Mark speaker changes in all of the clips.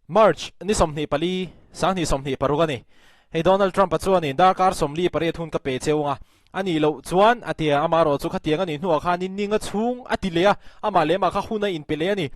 Speaker 1: March ni 24, 2026 a ni. Hei Donald Trump-a chuanin darkar 48 hun ka pe cheu anga a nih loh chuan a ti a, amaherawhchu khatiang a nih hnuah khanin ninga chhung a ti leh a, amah leh amah kha hun a inpe leh a ni.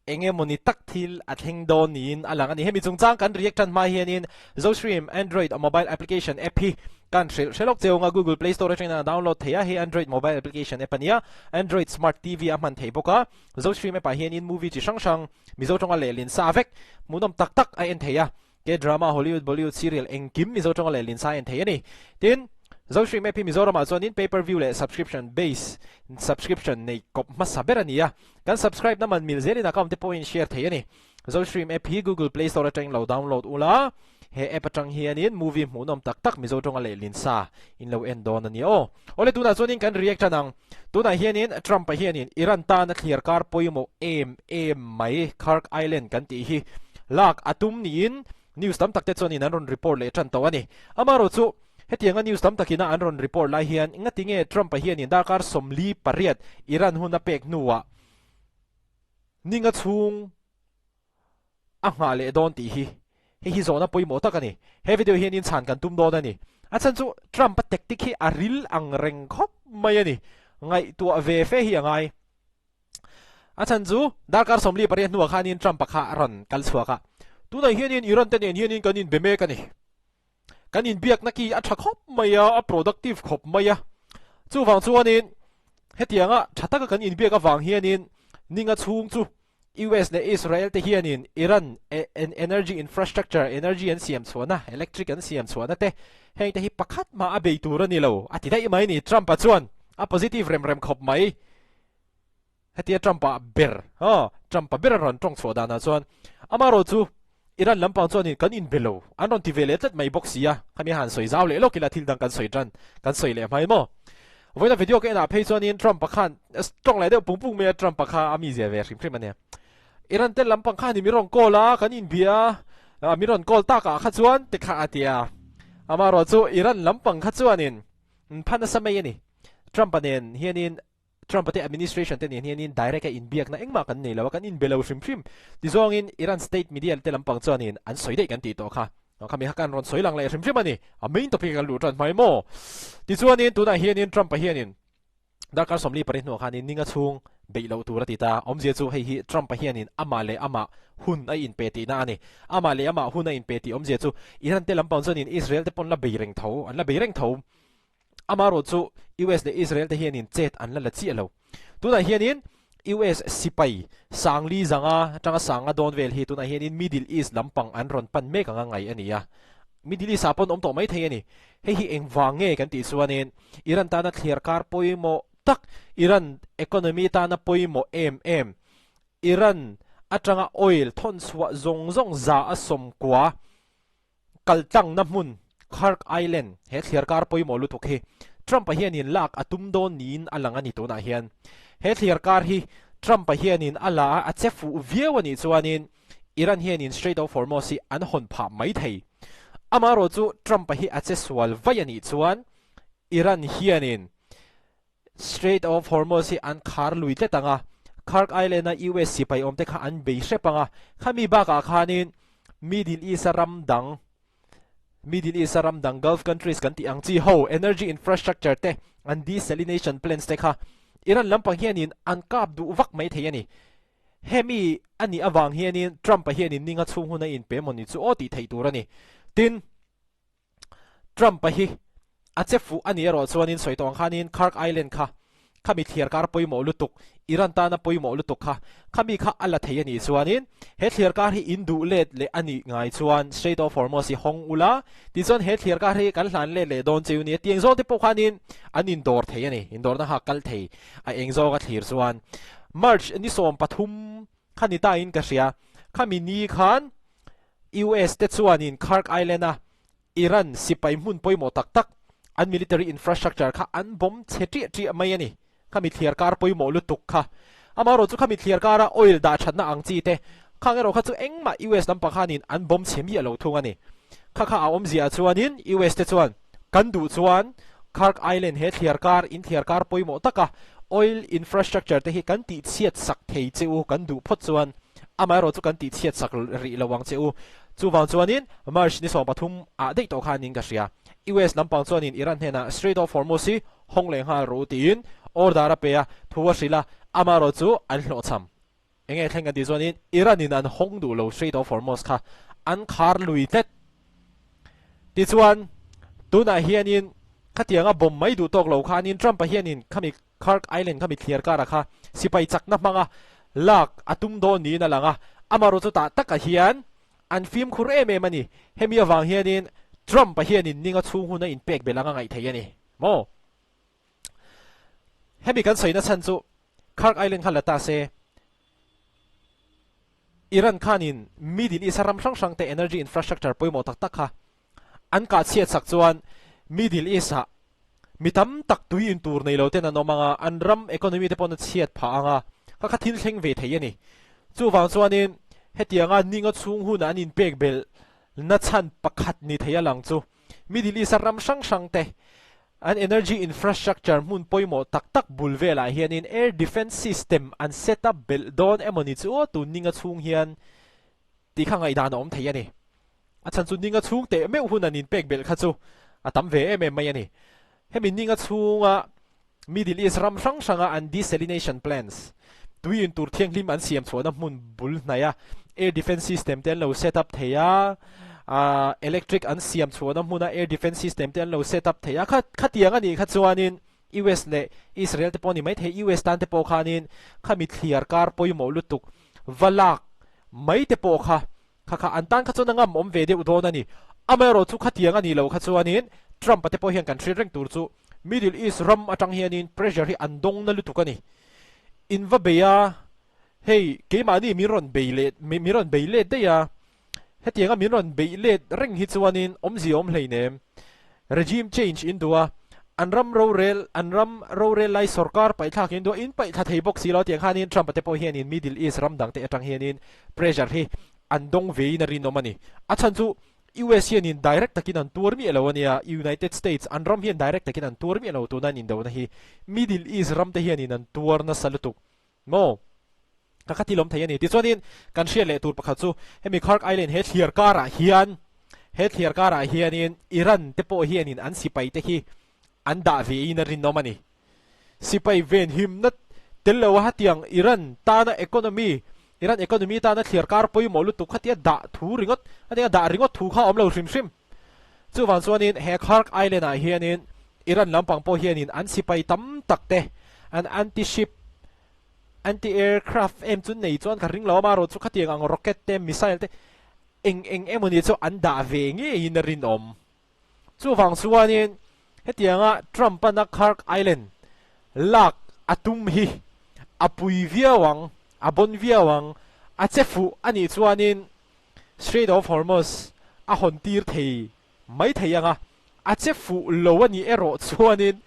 Speaker 1: Eng emawni tak thil a thleng dawn niin a lang a ni. Hemi chungchang kan react tan hma hianin Zostream Android mobile application app hi kan hrilh hre lawk cheu anga Google Play Store atangin a download thei a, hei Android mobile application app a nia, Android Smart TV a hman thei bawk a. Zostream app ah hianin movie chi hrang hrang Mizo tawnga lehlin sa vek hmuhnawm tak tak a en thei a, K-drama, Hollywood, Bollywood serial engkim Mizo tawnga lehlin sa a en thei a ni. Tin, Zostream app hi Mizoramah chuanin pay per view leh subscription base subscription nei kawp hmasa ber a ni a, kan subscribe na man mil zelin account te pawhin share thei a ni. Zostream app hi Google Play Store atangin lo download ula, he app atang hianin movie hmuhnawm tak tak Mizo tawnga lehlin sa in lo en dawn a ni aw. Awle tunah chuanin kan react tan ang. Tunah hianin Trump-a hianin Iran tana thliar kar pawimawh em em mai Kharg Island kan tih hi lak a tum niin news tam tak te chuanin an rawn report leh tan tawh a ni. Amaherawhchu hetianga news tam takina an rawn report lai hian ngatinge Trump-a hianin darkar 48 Iran hun a pek hnuah ninga chhung a nghah leh dawn tih hi hei hi zawhna pawimawh tak a ni. He video hianin chhan kan tum dawn a ni. A chhan chu Trump-a tactic hi a ril ang reng khawp mai a ni. Ngaihtuah ve fe hi a ngai. A chhan chu darkar 48 hnuah khanin Trump-a kha a rawn kal chhuak a. Tunah hianin Iran te nen hianin kan inbe mek a ni. Kan inbiakna ki a tha khawp mai a, a productive khawp mai a. Chuvang chuanin hetianga tha taka kan inbiak avang hianin ninga chhung chu US leh Israel te hianin Iran energy infrastructure, energy an siam chhuahna, electric an siam chhuahna te heng te hi pakhat mah a bei tur a ni lo a ti daih mai a ni. Trump-a chuan a positive rem rem khawp mai. Hetia Trump-a ber, aw, Trump-a ber a rawn tawng chhuah danah chuan amaherawh chu Iran lampang chuanin kan inbe lo an rawn ti ve leh tlat mai bawk si a, khami han sawi zau leh lawk ila thil dang kan sawi tan kan sawi leh hmai maw? Vawiina video ka enah phei chuanin Trump-a khan tawng leh deuh pung pung mai a, Trump-a kha a mizia ve hrim hrim a nia. Iran te lampang khan i mi rawn call a, kan inbia a, mi rawn call takah kha chuan ti kha a ti a, amaherawh chu Iran lampang kha chuanin pha nasa mai a ni. Trump-a nen hianin Trump-a te administration te nen hianin direct a inbiakna engmah kan nei lo a, kan inbe lo hrim hrim. Tizawngin Iran state media te lampang chuanin an sawi daih kan tih tawh kha. Khami kha kan rawn sawi lang leh hrim hrim a ni. A main topic a kan luh tan hmai maw? Tichuanin tunah hianin Trump-a hianin darkar 48 hnuah khanin ninga chhung beih loh tur a ti ta. Awmzia chu hei hi Trump-a hianin amah leh amah hun a inpe tihna a ni. Amah leh amah hun a inpe tih awmzia chu Iran te lampang chuanin Israel te pawn la bei reng tho, an la bei reng tho. Amaherawh chu US leh Israel te hianin chet an la la chiah lo. Tunah hianin US sipai sangli zanga atanga sanga dawn vel hi tunah hianin Middle East lampang an rawn pan mek anga ngai a ni a. Middle East ah pawn awm tawh mai thei a ni. Hei hi engvang nge kan tih chuanin Iran tana thliarkar pawimawh tak, Iran economy tana pawimawh em em, Iran atanga oil thawn chhuah zawng zawng 90% Kaltlangna hmun Kharg Island he thliarkar pawimawh lutuk hi Trump-a hianin lak a tum dawn niin a lang a ni tunah hian. He thliarkar hi Trump-a hianin a la a, a che fuh viau a nih chuanin Iran hianin Strait of Hormuz hi an hawn phah mai thei. Amaherawhchu Trump-a hi a che sual vaih a nih chuan Iran hianin Strait of Hormuz hi an khar lui tlat ang a, Kharg Island-a US sipai awmte kha an bei hrep ang a, khami bakah khanin Middle East-a ram dang, Middle East-a ram dang Gulf countries kan tih ang chi ho energy infrastructure te, an desalination plants te kha Iran lampang hianin an kap duh vak mai thei a ni. Hemi a nih avang hianin Trump-a hianin ninga chhung hun a inpe mawni chu aw tih theih tur a ni. Tin. Trump-a hi a che fuh a nih erawh chuanin sawi tawh ang khanin Kharg Island kha khami thliar kar pawimawh lutuk, Iran tana pawimawh lutuk kha khami kha a la thei a nih chuanin he thliar kar hi in duh let leh a nih ngai chuan Strait of Hormuz hi hawng ula tichuan he thliar kar hi kan hlan let leh dawn cheu nia tih eng zawng te pawh khanin an indawr thei a ni, indawrna kha kal thei a eng zawng a thlir chuan March ni 13 kha ni tain ka hria khami ni khan US te chuanin Kharg Island-a Iran sipai hmun pawimawh tak tak, an military infrastructure kha an bomb chhe ṭiah ṭiah mai a ni. Khami thliar kar pawimawh lutuk kha. Amaherawh chu khami thliar kara oil dah ṭhatna ang chi te, khang erawh kha chu engmah US lampang khanin an bomb chhe miah lo thung a ni. Kha kha a awmzia chuanin US te chuan kan duh chuan Kharg Island he thliar kar, in thliar kar pawimawh taka oil infrastructure te hi kan tihchhiat sak thei che u kan duh phawt chuan. Amaherawh chu kan tih chhiat sak rih lo ang che u. Chuvang chuanin March ni 13 ah daih tawh khanin ka hria. US lampang chuanin Iran hnenah Strait of Hormuz hi hawng leh nghal rawh u tiin order a pe a, thu a hrilh a, amaherawh chu an hlawhchham. Enge thleng kan tih chuanin Iran in an hawng duh lo Strait of Hormuz kha an khar lui tlat. Tichuan tunah hianin khatianga bomb mai duh tawk lo khanin Trump-a hianin khami Khark Island kha mithliar kara kha sipai chakna hmanga lak a tum dawn niin a lang a, amaherawh chu tah takah hian an fimkhur em em a ni. Hemi avang hianin Trump-a hianin ninga chhung hun a inpek belh anga ngaih theih a ni maw? Hemi kan sawi nachhan chu Khark Island kha la ta se, Iran khanin Middle East-a ram hrang hrangte energy infrastructure pawimawh tak tak kha An kah chhiat sak chuan Middle East-ah mi tam tak tui in tur nei lo ten an awm ang a, an ram economy te paw'n a chhiat phah ang a, kha kha thil thleng ve thei a ni. Chuvang chuanin hetianga ninga chhung huna an inpek belh na chhan pakhat ni thei a lang chu Middle East-a ram hrang hrang te an energy infrastructure hmun pawimawh tak tak bul velah hianin air defence system an set up belh dawn emaw ni chu aw tun ninga chhung hian tih kha ngaihdan a awm thei a ni. A chhan chu ninga chhung teh meuh hun an inpek belh kha chu a tam ve em em mai a ni. Hemi ninga chhunga Middle East ram hrang hranga an desalination plants, tui in tur thianghlim an siam chhuahna hmun bul hnaia air defence system te an lo set up thei a, electric an siam chhuahna hmuna air defence system te an lo set up thei a, kha khatiang a nih kha chuanin US leh Israel te pawh a ni maithei, US tan te pawh khanin khami thliar kar pawimawh lutuk va lak mai te pawh kha Kha kha an tan kha chuan a ngam awm ve deuh dawn a ni. Amaherawh chu khatiang a nih loh kha chuanin Trump-a te pawh hian kan hriat reng tur chu Middle East ram atang hianin pressure hi an dawng na lutuk a ni. In va bei a, hei keimahni min rawn bei leh min rawn bei let daih a, hetianga min rawn beih let reng hi chuanin awmzia awm hleinem. Regime change in duh a, an ram rorel an ram rorel lai sorkar paihthlak in duh a, in paihthla thei bawk si lo tiang khanin Trump-a te pawh hianin Middle East ram dang te atang hianin pressure hi an dawng vein a rinawm a ni. A chhan chu US hianin direct takin an tuar miah lo a nia, United States an ram hian direct takin an tuar miah lo tuna an indona hi Middle East ram te hianin an tuar nasa lutuk maw? Ka kha thil awm thei a ni. Tichuanin kan hriat leh tur pakhat chu hemi Khark Island he thliar karah hian he thliar karah hianin Iran te pawh hianin an sipai te hi an dah vein a rinawm a ni. Sipai venhimna tel lo a hetiang Iran tana economy Iran economy tana thliar kar pawimawh lutuk khatia dah thu ringawt hetianga dah ringawt thu kha a awm lo hrim hrim. Chuvang chuanin he Khark Island ah hianin Iran lampang pawh hianin an sipai tam tak te an anti-ship anti-aircraft em chu nei chuan ka ring lo a, amaherawh chu khatiang ang rocket te missile te eng eng emawni chu an dah ve ngeiin a rinawm. Chuvang chuanin hetianga Trump-ana Khark Island lak a tum hi a pui viau ang, a bawn viau ang, a che fuh a nih chuanin Strait of Hormuz a hawn tir thei mai thei ang a, a che fuh lo a nih erawh chuanin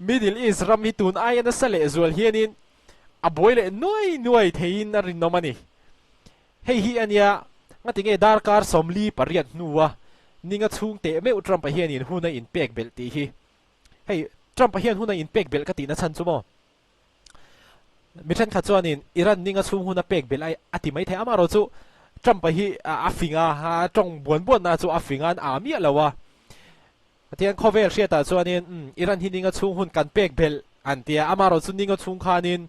Speaker 1: Middle East ram hi tun aia nasa lehzual hianin a buai leh nuai nuai theiin a rinawm a ni. Hei hi a nia, ngatinge darkar 48 hnua ninga chhung teh meuh Trump-a hianin hun a inpek belh tih hi. Hei, Trump-a hian hun a inpek belh ka tihna chhan chu maw? Mi thenkhat chuanin Iran ninga chhung hun a pek belh a a ti maithei. Amaherawh chu Trump-a hi a fing a, a tawng buan buanna chu a fing a, an aa miah lo a. Pathian khawvel hriatah chuanin umm Iran hi ninga chhung hun kan pek belh an ti a, amaherawh chu ninga chhung khanin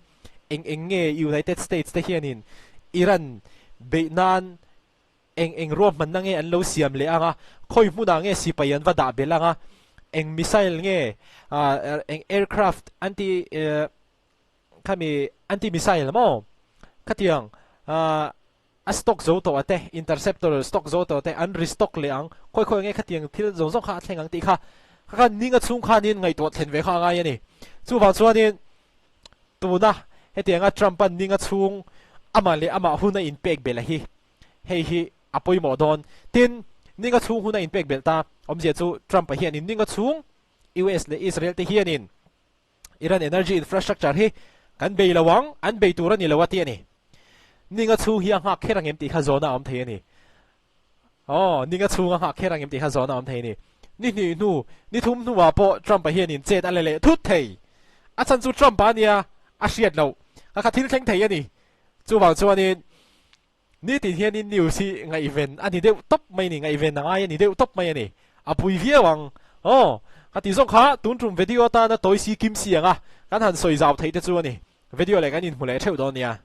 Speaker 1: eng eng nge United States te hianin Iran beih nan eng eng ruahmanna nge an lo siam leh ang a, khawi hmunah nge sipai an va dah belh ang a, eng missile nge eng aircraft anti khami anti missile maw khatiang A stock zo tawh a te, interceptor stock zo tawh a te an restock leh ang, khawi khawi nge khatiang thil zawng zawng kha a thleng ang tih kha kha khan ninga chhung khanin ngaihtuah thlen ve kha a ngai a ni. Chuvang chuanin tuna hetianga Trump-a'n ninga chhung amah leh amah hun a inpek belh a hi, hei hi a pawimawh dawn. Tin, ninga chhung hun a inpek belh ta awmzia chu Trump-a hianin ninga chhung US leh Israel te hianin Iran energy infrastructure hi kan bei lo ang, an bei tur a ni lo a ti a ni. Ninga chhung hi a nghak kher ang em tih kha zawhna a awm thei a ni. Aw, ninga chhung a nghak kher ang em tih kha zawhna a awm thei a ni. Ni hnih hnu, ni thum hnuah pawh Trump-a hianin chet a la leh thut thei. A chhan chu Trump-a ania a hriat loh. Kha kha thil thleng thei a ni. Chuvang chuanin. Nitin hianin news hi ngaihven a ni deuh tawp mai a ni, ngaihven a ngai a ni deuh tawp mai a ni. A pui viau ang. Aw, ka ti zawk kha, tun tum video atana tawi si kim si anga kan han sawi zau theih te chu a ni. Video leh kan inhmu leh theuh dawn nia.